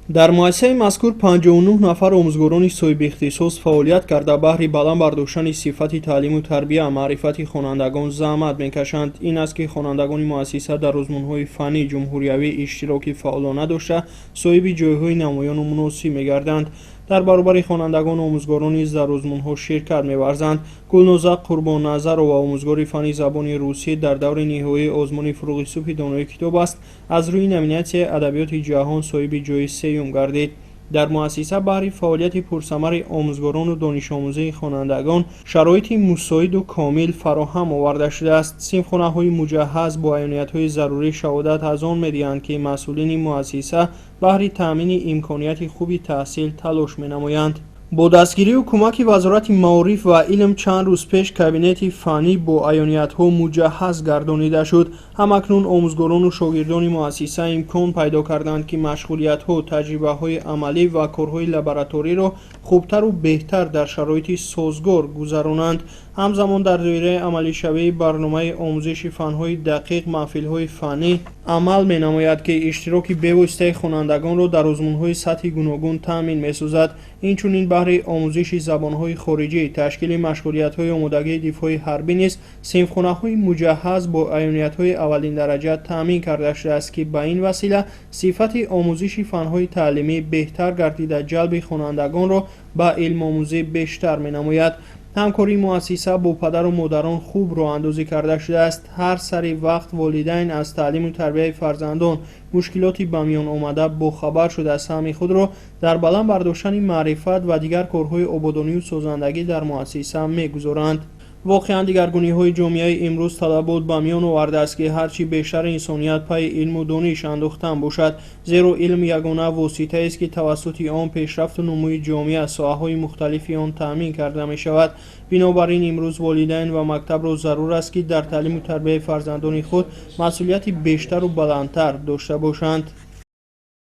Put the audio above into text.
Дар муассисаи мазкур 59 нафар омӯзгорони соҳибихтисос фаъолият карда, баҳри баланд бардоштани сифати таълиму тарбия, маърифати хонандагон заҳмат мекашанд. Ин аст, ки хонандагони муассиса дар озмунҳои фаннӣ ҷумҳуриявӣ иштироки фаъолона дошта, соҳиби ҷойҳои намоёну муносиб мегарданд. Дар баробари хонандагон омӯзгорон низ дар озмунҳо ширкат меварзанд. Гулноза Қурбонназарова, омӯзгори фанни забони русӣ, дар даври ниҳоии озмуни «Фурӯғи субҳи донои китоб аст» аз рӯи номинатсияи «Адабиёти ҷаҳон» соҳиби ҷои сеюм гардид. Дар муассиса баҳри фаъолияти пурсамари омӯзгорону донишомӯзии хонандагон шароити мусоиду комил фароҳам оварда шудааст. Синфхонаҳои муҷаҳҳаз бо аёниятҳои зарурӣ шаҳодат аз он медиҳанд, ки масъулини муассиса баҳри таъмини имконияти хуби таҳсил талош менамоянд. Бо дастгирию кӯмаки Вазорати маориф ва илм чанд рӯз пеш кабинети фаннӣ бо аёниятҳо муҷаҳҳаз гардонида шуд. Ҳамакнун омӯзгорону шогирдони муассиса имкон пайдо карданд, ки машғулиятҳо, таҷрибаҳои амалӣ ва корҳои лабораториро хубтару беҳтар дар шароити созгор гузаронанд. Ҳамзамон, дар доираи амалишавии барномаи омӯзиши фанҳои дақиқ маҳфилҳои фаннӣ амал менамояд, ки иштироки бевоситаи хонандагонро дар озмунҳои сатҳи гуногун таъмин месозад. Инчунин, баҳри омӯзиши забонҳои хориҷӣ, ташкили машғулиятҳои омодагии дифои ҳарбӣ низ синфхонаҳои муҷаҳҳаз бо аёниятҳои аввалиндараҷа таъмин карда шудааст, ки ба ин васила сифати омӯзиши фанҳои таълимӣ беҳтар гардида, ҷалби хонандагонро ба илмомӯзӣ бештар менамояд. Ҳамкории муассиса бо падару модарон хуб роҳандозӣ карда шудааст. Ҳар сари вақт волидайн аз таълиму тарбияи фарзандон, мушкилоти ба миён омада бохабар шуда, саҳми худро дар баланд бардоштани маърифат ва дигар корҳои ободонию созандагӣ дар муассиса мегузоранд. Воқеан, дигаргуниҳои ҷомеаи имрӯз талабот ба миён овардааст, ки ҳарчи бештар инсоният пайи илму дониш андохтан бошад, зеро илм ягона воситаест, ки тавассути он пешрафту нумӯи ҷомеа, соҳаҳои мухталифи он таъмин карда мешавад. Бинобар ин, имрӯз волидайн ва мактабро зарур аст, ки дар таълиму тарбияи фарзандони худ масъулияти бештару баландтар дошта бошанд.